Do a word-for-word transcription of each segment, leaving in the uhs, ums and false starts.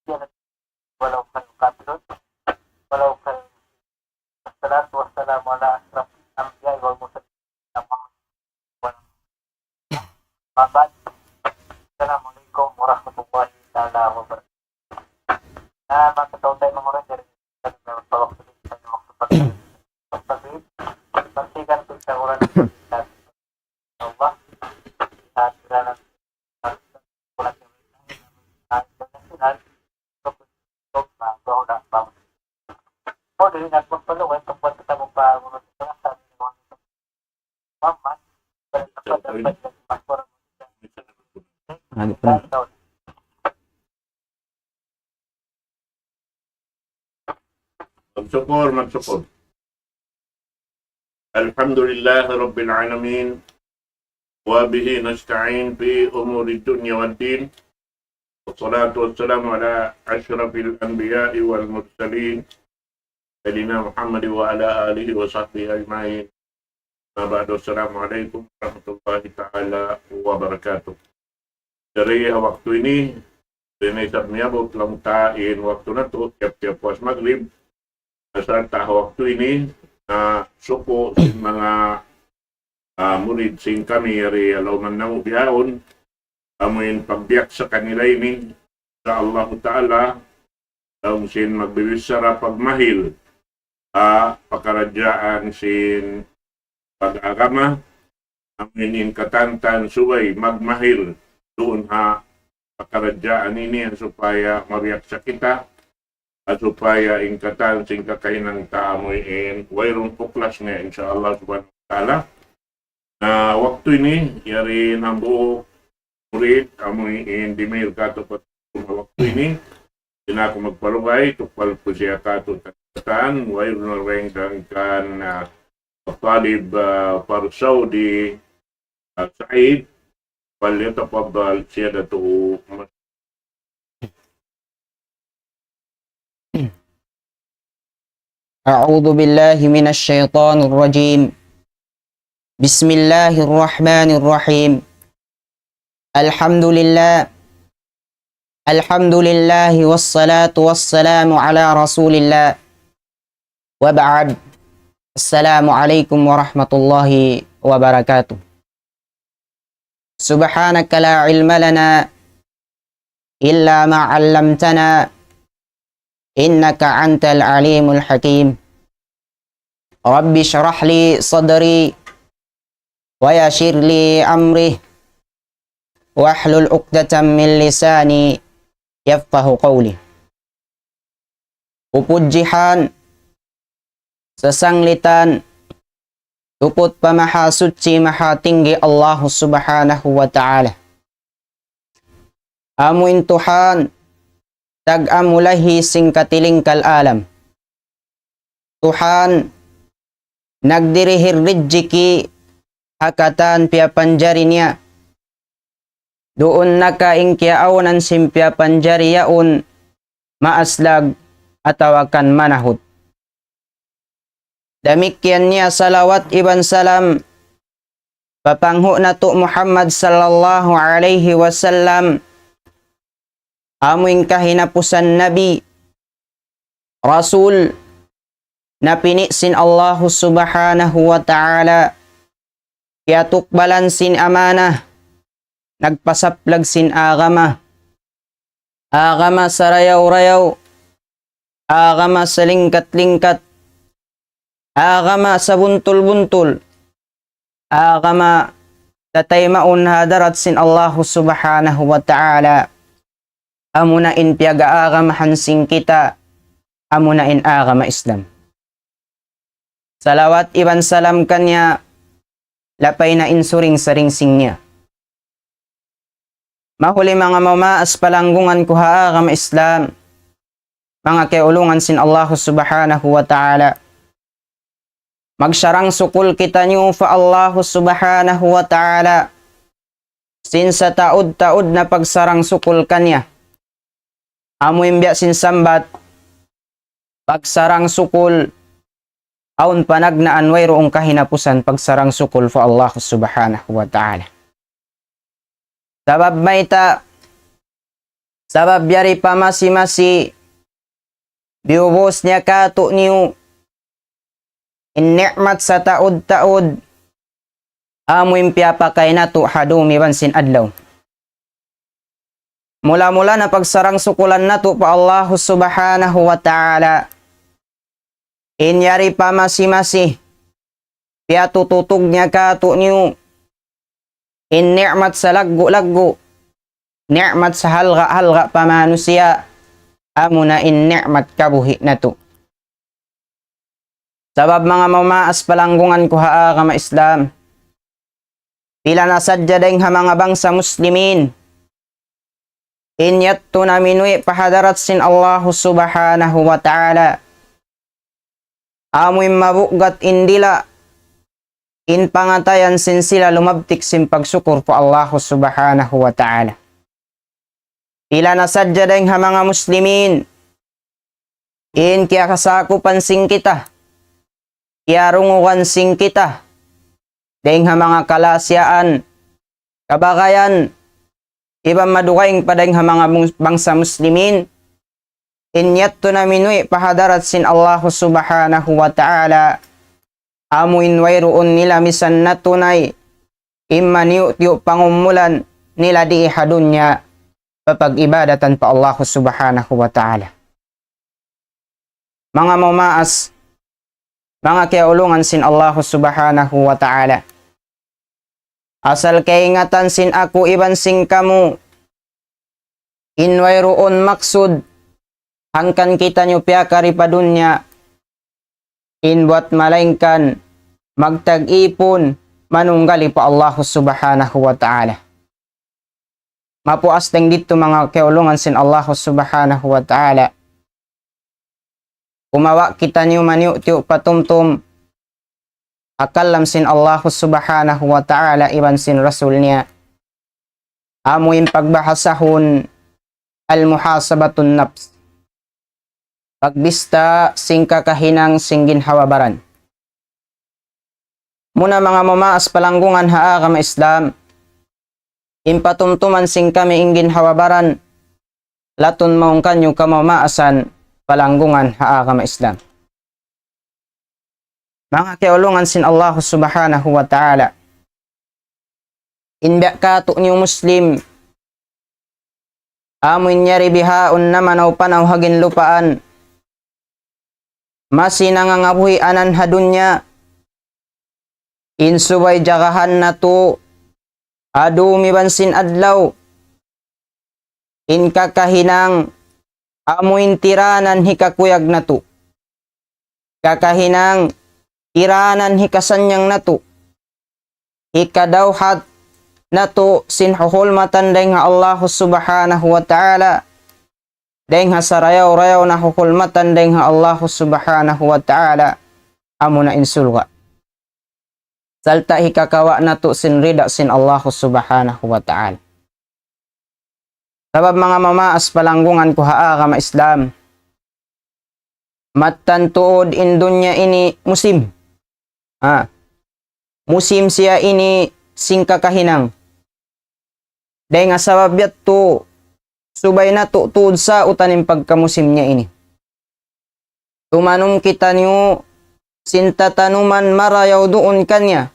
ولو كانوا كافرين، ولو كانوا. والصلاة والسلام على أشرف الأنبياء والمرسلين. أما بعد. السلام عليكم ورحمة الله تعالى وبركاته. Na, manga kataymanghuran, diyari na kita ha waktu ini, kita ha waktu pagtagid. Pagtagid, pagtagid, pagtagid. Allah, kita na Ano pa? Magsukul, magsukul. الحمد لله رب العالمين، وبه نستعين في أمور الدنيا والدين، والصلاة والسلام على أشرف الأنبياء والمرسلين، سيدنا محمد وعلى آله وصحبه أجمعين. أما بعد، السلام عليكم ورحمة الله تعالى وبركاته. Jari ha waktu ini, di' na isab miyabut laung ta in waktu natu', tiyap-tiyap puas magrib, asal ta ha waktu ini, na suku sin manga, ah, murid sin kami yari ha lawm namu' bihaun, amu in pagbiyak sa kanila ini, insya Allah Ta'ala, laung sin magbibichara pagmahil, ah, pakaradjaan sin pag-agama, amu in katan-katan subay magmahil duun ha pakaradjaan ini, supaya mabiyak sa kita, supaya in katan sin kakahinang ta amu in wayruun puklas niya, insya Allah subhanahu wa ta'ala. Na waktu ini, yari hambuuk murid, amu in dimihil katu' pa waktu ini, di' na aku magpalugay, tukbal ku siya katu' katan, wayruun na rin kan, ah, Talib, ah, Farsaudi, ah, Said, فليتفضل سيادته. أعوذ بالله من الشيطان الرجيم. بسم الله الرحمن الرحيم. الحمد لله. الحمد لله والصلاة والسلام على رسول الله. وبعد. السلام عليكم ورحمة الله وبركاته. سبحانك لا علم لنا إلا ما علمتنا إنك أنت العليم الحكيم. رب اشرح لي صدري ويسر لي أمري واحلل عقدة من لساني يفقهوا قولي. Pupudjihan, sasanglitan, tuput pa Mahasuchi, Mahatinggi Allah Subhanahu wa Ta'ala. Amu in Tuhan, tag-amulahi sin katilingkal alam. Tuhan, nagdihil rijiki ha katan piyapanjari niya. Duun na ka in kiyaawnan sin piyapanjari yaun maaslag atawa kan manahut. Damikkiyan niya salawat iban salam pa panghu' natu' Muhammad sallallahu alayhi wasallam, amu in kahinapusan Nabi, Rasul, napini' sin Allahu Subhanahu wa Ta'ala, kiyatukbalan sin amanah, nagpasaplag sin agama, agama sarayaw-rayaw, agama salingkat-lingkat, agama sabuntul-buntul, agama tataymaun ha hadarat sin Allahu Subhanahu wa Ta'ala. Amuna in piyag-aagamahan sin kita, amuna in agama Islam. Salawat iban salam kaniya, lapay na in suring-saring sin niya. Mahuli manga mamaas palanggungan ku ha agama Islam, manga kiyaulungan sin Allahu Subhanahu wa Ta'ala. Magsarang-sukul kitaniyu pa Allahu Subhanahu wa Ta'ala sin sataud-taud na pagsarang-sukul kaniya. Amu in biya' sin sambat, pagsarang-sukul, awn panagnaan wayruun kahinapusan pagsarang-sukul pa Allahu Subhanahu wa Ta'ala. Sabab mayta', Sabab yari pa masi-masi, biyubus niya kātu'niyu in ni'mat sataud-taud, amu in piyapakay natu' ha dum iban sin adlaw. Mula-mula na pagsarang-sukulan natu' pa Allahu Subhanahu wa Ta'ala, in yari pa masi-masi, piyatututug niya kātu'niyu in ni'mat salaggu'-laggu', ni'mat sahalga'-halga' pa manusiya', amuna in ni'mat kabuhi' natu'. Sabab manga mamaas palanggungan ku ha agama Islam, pila na sadja dayng ha manga bangsa Muslimin in yadtu na minuwi' pa hadarat sin Allahu Subhanahu wa Ta'ala, amu in mabugat in dila', in pangatayan sin sila lumabtik sin pagsukur pa Allahu Subhanahu wa Ta'ala. Pila na sadja dayng ha manga Muslimin in kiyakasakupan sin kita, kiyarungugan sin kita, dayng ha manga kalasiyaan, kabagayan, iban madugaing pa dayng ha manga bang-, bangsa Muslimin, in yadtu na minuwi' pa hadarat sin Allahu Subhanahu wa Ta'ala, amu in wayruun nila misan natunay in maniyu'-tiyu' pangumulan nila dii ha dunya, papag-ibadatan pa Allahu Subhanahu wa Ta'ala. Manga mamaas, manga kiyaulungan sin Allahu Subhanahu wa Ta'ala, asal kaingatan sin aku iban sin kamu, in wayruun maksud hangkan kitaniyu piyakari pa dunya, in buwat malaingkan magtag-ipun manunggali pa Allahu Subhanahu wa Ta'ala. Mapuas dayng didtu manga kiyaulungan sin Allahu Subhanahu wa Ta'ala, kumawa' kitaniyu maniyu'-tiyu' patumtum ha kalam sin Allahu Subhanahu wa Ta'ala iban sin Rasul niya. Amu in pagbahasahun al-muhasabatun nafs, pagbista sin kakahinang sin ginhawa-baran. Muna manga mamaas palanggungan ha agama Islam, in patumtuman sin kami in ginhawa-baran, latun mawn kaniyu kamamaasan palanggungan ha agama Islam. Manga kiyaulungan sin Allahu Subhanahu wa Ta'ala, in biya' kātu'niyu Muslim, amu in yari bihaun namanaw-panaw ha ginlupaan, masi nangangabuhi' anan ha dunya, in subay jagahan natu' ha dum iban sin adlaw, in kakahinang amu in tiranan hikakuyag natu', kakahinang tiranan hikasannyang natu', hikadawhat natu' sin huhulmatan dayng ha Allahu Subhanahu wa Ta'ala, dayng ha sarayaw-rayaw na huhulmatan dayng ha Allahu Subhanahu wa Ta'ala, amuna in surga'. Sarta' hikakawa' natu' sin rida sin Allahu Subhanahu wa Ta'ala. Sabab manga mamaas palanggungan ku ha agama Islam, mattan tuud in dunya ini musim. Ha. Musim siya ini sin kakahinang. Dayng ha sabab yadtu, subay natu' tuud sautan in pagkamusim niya ini. Tumanum kitaniyu sin tatanuman marayaw duun kaniya,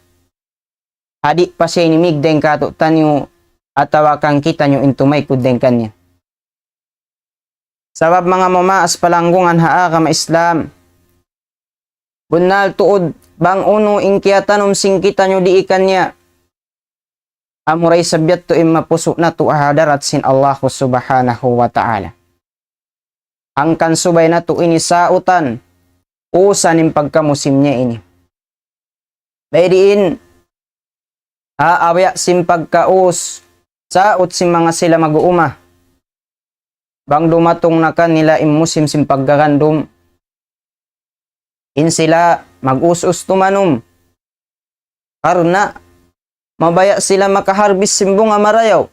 ha di' pa siya ini mīg dayng kātu'niyu atawa kan kitaniyu in tumaykud dayng kaniya. Sabab manga mamaas palanggungan ha agama Islam, bunnal tuud bang unu in kiyatanum sin kitaniyu dii kaniya, amura isab yadtu in mapusu' natu' ha hadarat sin Allahu Subhanahu wa Ta'ala. Hangkan subay natu' ini sautan, usan in pagkamusim niya ini. Bay diin, ha, awiya sin pagkaus, saut sin manga sila mag-uuma. Bang dumatung na kanila in musim sin paggagandum, in sila mag-us-us tumanum. Karna' mabaya' sila makaharbis sin bunga marayaw,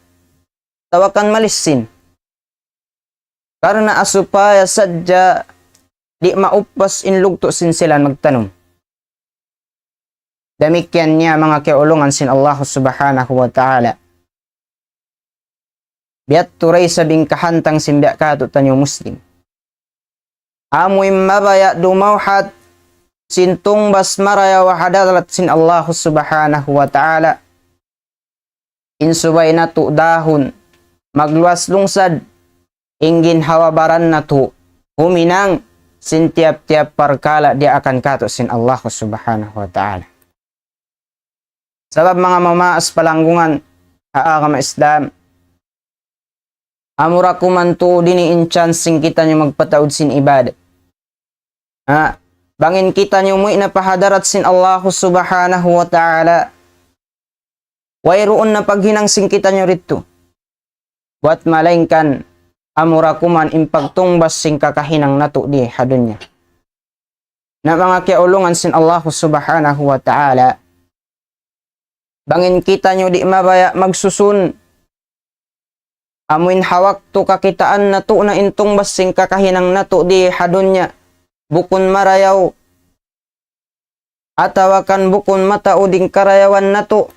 atawa kan malissin. Karna' supaya sadja di' maupas in lugtu' sin sila magtanum. Damikkiyan niya manga kiyaulungan sin Allahu Subhanahu wa Ta'ala. Biya' tuud da isab in kahantang sin biya' katu'taniyu Muslim. Amu in mabaya' dumawhat sin tungbas marayaw ha hadarat sin Allah Subhanahu wa Ta'ala. In subay natu' dahun, magluwas lungsad, in ginhawa-baran natu', huminang sin tiyap-tiyap parkala' diyaakan katu' sin Allah Subhanahu wa Ta'ala. Sabab manga mamaas palanggungan ha agama Islam, amura kuman tuud ini in chance sin kitaniyu magpataud sin ibadat. Ha, bang in kitaniyu muwi' na pa hadarat sin Allah Subhanahu wa Ta'ala, wayruun na paghinang sin kitaniyu didtu. Buwat malaingkan amura kuman in pagtungbas sin kakahinang natu' di ha dunya. Na manga kiyaulungan sin Allah Subhanahu wa Ta'ala, bang in kitaniyu di' mabaya' magsusun, amu in ha waktu kakitaan natu' na in tungbas sin kakahinang natu' di ha dunya, bukun marayaw, atawa kan bukun mataud in karayawan natu',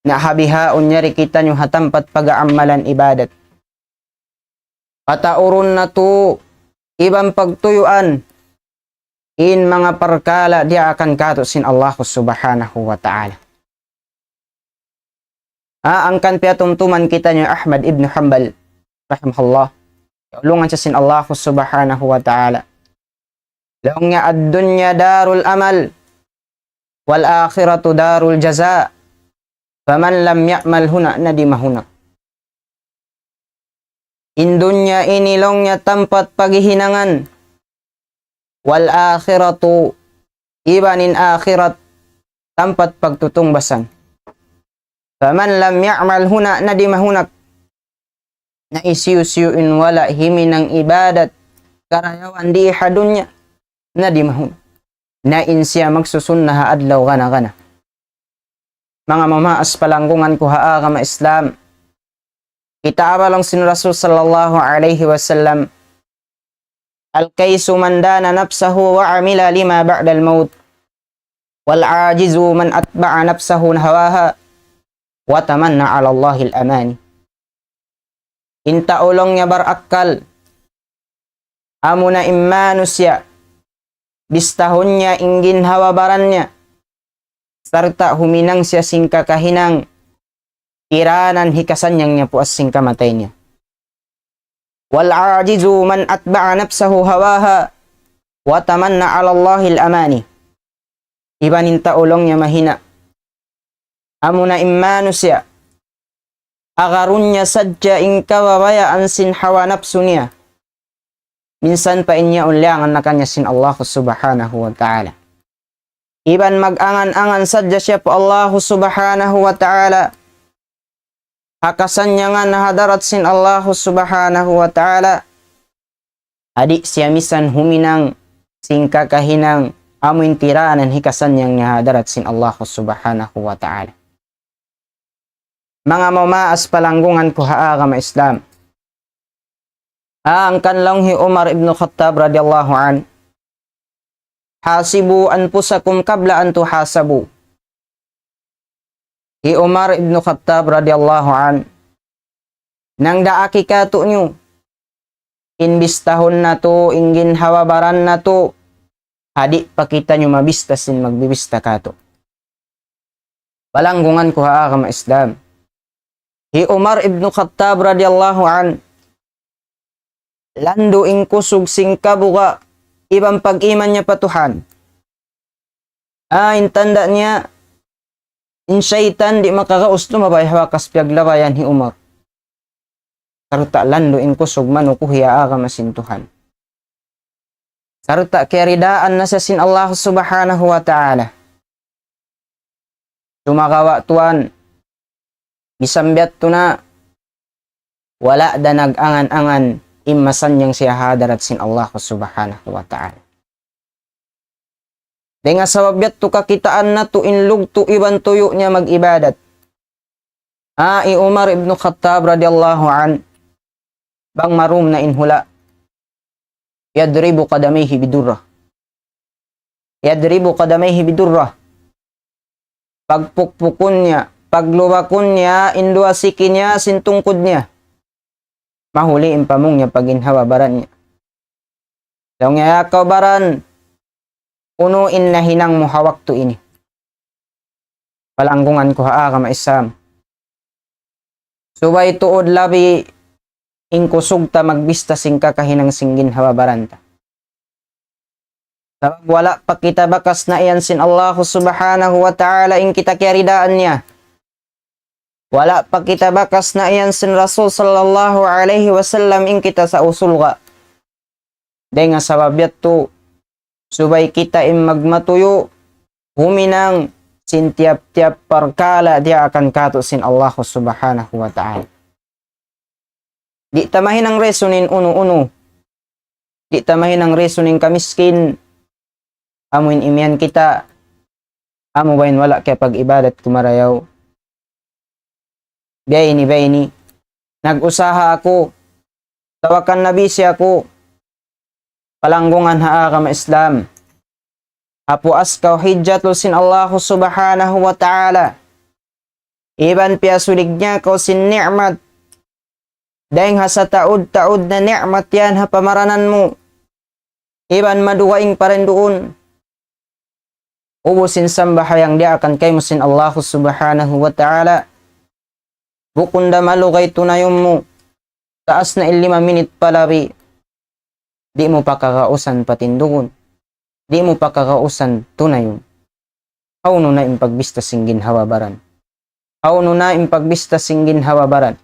na ha bihaun yari kitaniyu ha tampat pag-aamalan ibadat. Pataurun natu' iban pagtuyuan in manga parkala' diyaakan katu' sin Allah Subhanahu wa Ta'ala. Ha, hangkan piyatumtuman kitaniyu Ahmad ibn Hanbal, rahimahullah. Ulungan siya sin Allah Subhanahu wa Ta'ala. Laung niya, الدنيا دار العمل والآخرة دار الجزاء فمن لم يعمل هنا ندم هناك. In dunya ini laung niya tampat paghihinangan, والآخرة, iban in akhirat tampat pagtutungbasan. فمن لم يعمل هنا ندم هناك. Na hisiyu-siyu in wala' huminang ibadat karayawan di ha dunya, ندم هناك. Na in siya magsusun na ha adlaw gana-gana. Manga mamaas palanggungan ku ha agama Islam, kitaa laung sin Rasul sallallahu alayhi wasallam, الكيس من دان نفسه وعمل لما بعد الموت والعاجز من أتبع نفسه هواها وتمنى على الله الأماني. In tau laung niya barakkal, amuna in manusiya', bistahun niya in ginhawa-baran niya, sarta' huminang siya sin kakahinang, tiranan hikasannyang niya puas sin kamatay niya. والعاجز من أتبع نفسه هواها وتمنى على الله الأماني. Iban in tau laung niya mahina, amuna in manusiya', agarun niya sadja in kabayaan sin hawa napsu niya. Minsan pa in yaun liyangan na kaniya sin Allah Subhanahu wa Ta'ala. Iban mag-angan-angan sadja siya pa Allah Subhanahu wa Ta'ala ha kasannyangan ha hadarat sin Allah Subhanahu wa Ta'ala. Di' siya misan huminang sin kakahinang amu in tiranan hikasannyang niya ha hadarat sin Allah Subhanahu wa Ta'ala. Manga mamaas palanggungan ku ha agama Islam. Hangkan laung hi Umar ibn Khattab radiyallahu anhu, حاسبوا أنفسكم قبل أن تحاسبوا. Hi Umar ibn Khattab radiyallahu anhu, nangdaak katu'niyu, in bistahun natu', in ginhawa-baran natu', ha di' pa kitaniyu mabista sin magbibista katu'. Palanggungan ku ha agama Islam. Hi Umar ibn Khattab radiyallahu anhu, landu' in kusug sin kabuga' iban pag-iman niya pa Tuhan. Ah, in tanda' niya, in saytan di' makagaus lumabay ha bakas piyaglabayan hi Umar. Sarta' landu' in kusug manukuhi ha agama sin Tuhan. Sarta' kiyaridaan na siya sin Allah Subhanahu wa Ta'ala. Sumagawa' tuwan, bisan biya' hādtu na, wala' da nag-angan-angan in masannyang siya ha hadarat sin Allah Subhanahu wa Ta'ala. Dayn ha sabab biya' hādtu kakitaan natu' in lugtu' iban tuyu' niya mag-ibadat. Ah, hi Umar ibn Khattab radiyallahu anhu, bang marum na in hula', يضرب قدميه بالدرة. يضرب قدميه بالدرة. Pagpukpukun niya paglubakun niya in duwa siki niya sin tungkud niya. Mahuli in pamung niya pa ginhawa-baran niya. Laung niya, "Ya kaw baran, unu in nahinang mu ha waktu ini?" Palanggungan ku ha agama Islam. Subay tuud labi in kusug ta magbista sin kakahinang sin ginhawa-baran ta. Sabab wala' pa kita bakas na iyan sin Allahu Subhanahu wa Ta'ala in kita kiyaridaan niya. Wala' pa kita bakas na iyan sin Rasul sallallahu alayhi wasallam in kita sa usul ga. Dayn ha sabab yadtu, subay kita in magmatuyu', huminang sin tiyap-tiyap parkala' diyaakan katu' sin Allahu Subhanahu wa Ta'ala. Di' ta mahinang reason in unu-unu. Di' ta mahinang reason in kamiskin. Amu in imiyan kita. Amu ba in wala' kiyapag-ibadat kumarayaw. Biya' ini, biya' ini. Nag-usaha aku. Tawakan na busy aku. Palanggungan ha agama Islam. Apu askaw hijjatul sin Allahu Subhanahu wa Ta'ala. Iban piyasulig niya kaw sin ni'mat. Dayn ha sataud-taud na ni'mat yan ha pamaranan mu. Iban madugaing pa rin duun. Ubus in sambahayang diyaakan kaymu sin Allahu Subhanahu wa Ta'ala. Bukun da malugay tunayun mu. Taas na in lima minit pa labi. Di' mu pa kagausan patindugun. Di' mu pa kagausan tunayun. Hawnu na in pagbista sin ginhawa-baran. Hawnu na in pagbista sin ginhawa-baran.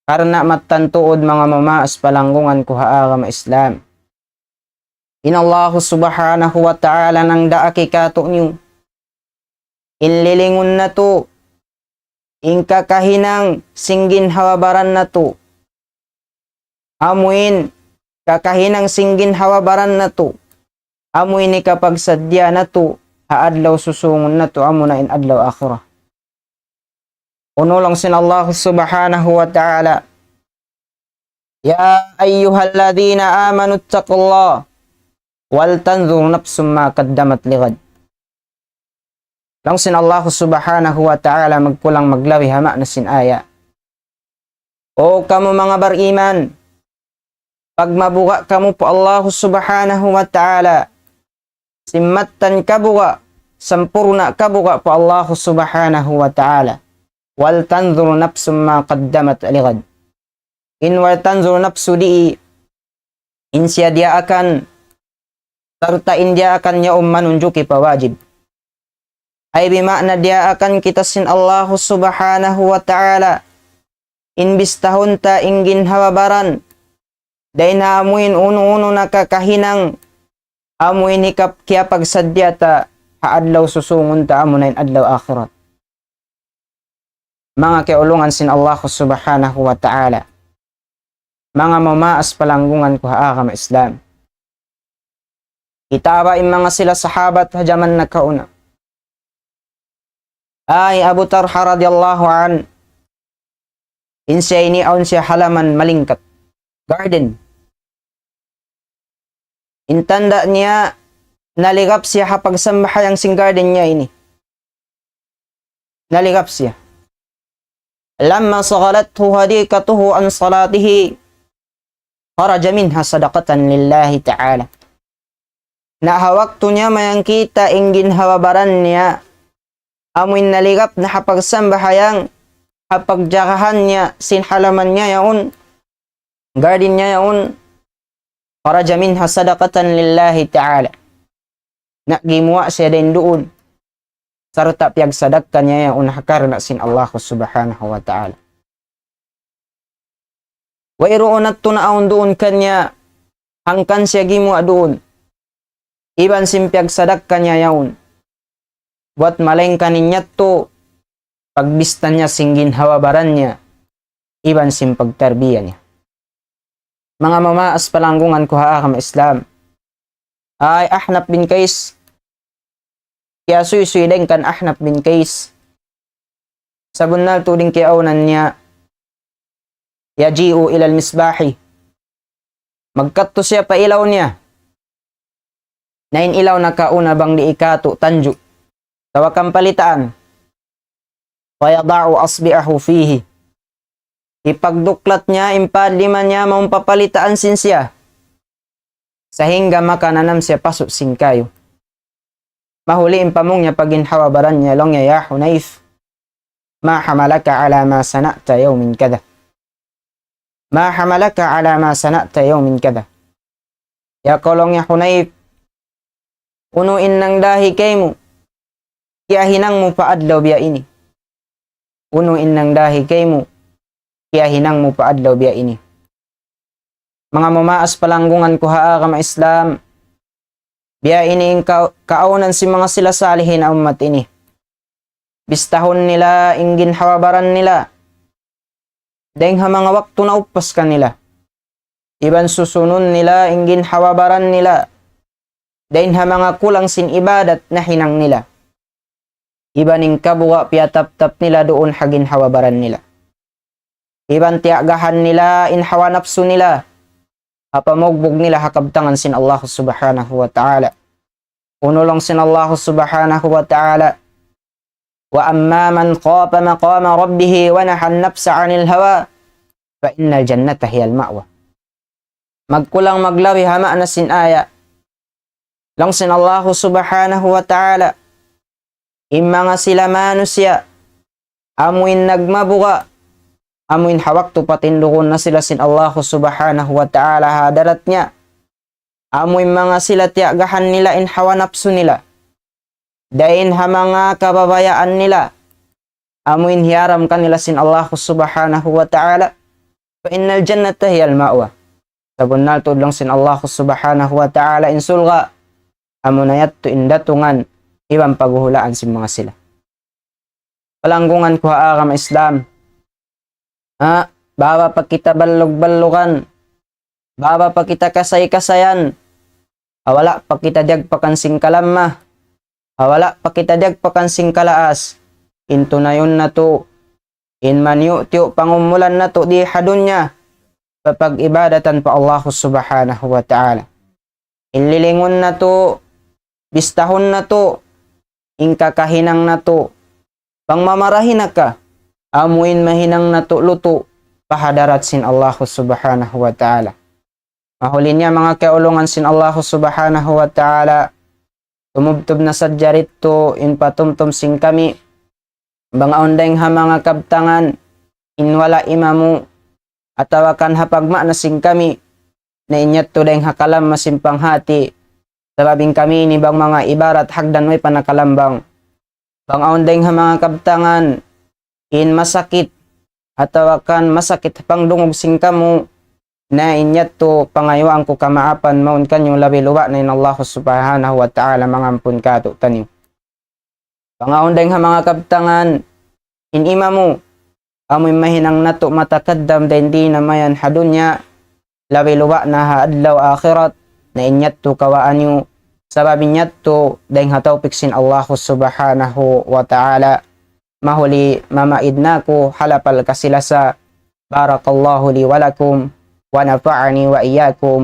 Karna' mattan tuud manga mamaas palanggungan ku ha agama Islam. In Allahu Subhanahu wa Ta'ala nangdaak katu'niyu. In lilingun natu', in kakahinang sin ginhawa-baran natu'. Amu in kakahinang sin ginhawa-baran natu'. Amu in hikapagsaddiya natu', ha adlaw susūngun natu', amu na in adlaw akhirat. Unu laung sin Allah Subhanahu wa Ta'ala, يا أيها الذين آمنوا اتقوا الله ولتنظر نفس ما قدمت لغد. Laung sin Allah Subhanahu wa Ta'ala magkulang maglabi ha maana sin aya. O kamu manga bariman, pagmabuga' kamu pa Allah Subhanahu wa Ta'ala, sin mattan kabuga', sampurna' kabuga' pa Allah Subhanahu wa Ta'ala. ولتنظر نفس ما قدمت لغد. In ولتنظر نفس di, in siya diyaakan, sarta' in diyaakan yaun manunjuki pa wajib. Ay bima'na diyaakan kita sin Allah Subhanahu wa Ta'ala. In bistahun ta in ginhawa-baran. Dayn ha amu in unu-unu na kakahinang, amu in hikap-, kiyapagsaddiya ta ha adlaw susūngun ta, amu na in adlaw akhirat. Manga kiyaulungan sin Allah Subhanahu wa Ta'ala. Manga mamaas palanggungan ku ha agama Islam. Kita' ba in manga sila sahabat ha jaman nakauna. Ay Abu Talha radiyallahu anhu. In siya ini awn siya halaman malingkat. Garden. In tanda' niya, naligap siya ha pagsambahayang sin garden niya ini. Naligap siya. لما شغلته حديقته عن صلاته خرج منها صدقة لله تعالى. Na ha waktu niya mayang kita' in ginhawa-baran niya, amu in naligap na ha pagsambahayang, ha pagjagahan niya, sin halaman niya yaun, garden niya yaun, خرج منها صدقة لله تعالى. Na gimuwa' siya dayn duun, sarta' piyagsadakka niya yaun ha karna' sin Allah Subhanahu wa Ta'ala. Wayruun yadtu na awn duun kaniya, hangkan siya gimuwa' duun. Iban sin piyagsadakka niya yaun. Buwat malayngkan in yadtu, pagbista niya sin ginhawa-baran niya, iban sin pagtarbiya niya. Manga mamaas palanggungan ku ha agama Islam. Ay Ahnaf bin Qais, kiyasuysuy dayn kan Ahnaf bin Qais. Sabunnal tuud in kiyaawnan niya, يجيء إلى المصباح. Magkadtu siya pa ilaw niya. Na in ilaw nakauna bang di' katu' tanju'. Tawakan palitaan. فيضع أصبعه فيه. Hipagduklat niya in paad lima niya mawn papalitaan sin siya. Sahingga makananam siya pasu' sin kayu. Mahuli in pamung niya pa ginhawa-baran niya, laung niya, يا حنيف، ما حملك على ما صنعت يوم كذا؟ ما حملك على ما صنعت يوم كذا؟ Ya kaw, laung niya, Hunayf, unu in nangdahi kaymu, kiyahinang mu pa adlaw biya' ini? Unu in nangdahi kaymu, kiyahinang mu pa adlaw biya' ini? Manga mumaas palanggungan ku ha agama Islam, biya' ini in ka-, kaawnan sin manga sila salihin ha ummat ini. Bistahun nila in ginhawa-baran nila dayng ha manga waktu nauppas kanila. Iban susunun nila in ginhawa-baran nila dayng ha manga kulang sin ibadat nahinang nila. Iban in kabuga' piyataptap nila duun ha ginhawa-baran nila. Iban tiyagahan nila in hawa napsu nila ha pamugbug nila ha kabtangan sin Allah Subhanahu wa Ta'ala. Unu laung sin Allah Subhanahu wa Ta'ala, وأما من خاف مقام ربه ونهى النفس عن الهوى فإن الجنة هي المأوى. Magkulang maglabi ha maana sin ayat. Laung sin Allah Subhanahu wa Ta'ala, in manga sila manusiya', amu in nagmabuga', amu in ha waktu patindugun na sila sin Allah Subhanahu wa Ta'ala ha hadarat niya, amu in manga sila tiyagahan nila in hawa napsu nila dayng ha manga kababayaan nila, amu in hiyaram kanila sin Allah Subhanahu wa Ta'ala, فإن الجنة هي المأوى. Sabunnal tuud laung sin Allah Subhanahu wa Ta'ala, in surga', amu na yadtu in datungan iban paghuhulaan sin manga sila. Palanggungan ku ha agama Islam. Ha? Baba pa kita ballug-ballugan. Baba pa kita kasay-kasayan. Ha wala' pa kita diyagpakan sin kalamma. Ha wala' pa kita diyagpakan sin kalaas. In tunayun natu', in maniyu'-tiyu' pangumulan natu' di ha dunya, papag-ibadatan pa Allah Subhanahu wa Ta'ala. In lilingun natu', bistahun natu', in kakahinang natu', bang mamarahi na ka, amu in mahinang natu' lutu' pa hadarat sin Allah Subhanahu wa Ta'ala. Mahuli niya manga kaulungan sin Allah Subhanahu wa Ta'ala, tumubtub na sadja didtu in patumtum sin kami, bang awn dayng ha manga kabtangan, in wala' imamu, atawa kan ha pagmaana sin kami, na in yadtu dayng ha kalamma sin panghati, sabab in kami ini bang manga ibarat hagdan way pa nakalambang. Bang awn dayng ha manga kabtangan, in masakit, atawa kan masakit ha pangdungug sin kamu, na in yadtu pangayuan ku kamaapan mawn kaniyu labi luba' na in Allah Subhanahu wa Ta'ala mangampun kātu'niyu. Bang awn dayng ha manga kabtangan, in imamu, amu in mahinang natu' matakaddam dayn di na mayan ha dunya, labi luba' na ha adlaw akhirat, na in yadtu kawaa niyu, sabab in yadtu dayng ha tawpik sin Allah Subhanahu wa Ta'ala. Mahuli mamaid na aku ha lapal kasi-lasa. بارك الله لي ولكم ونفعني وإياكم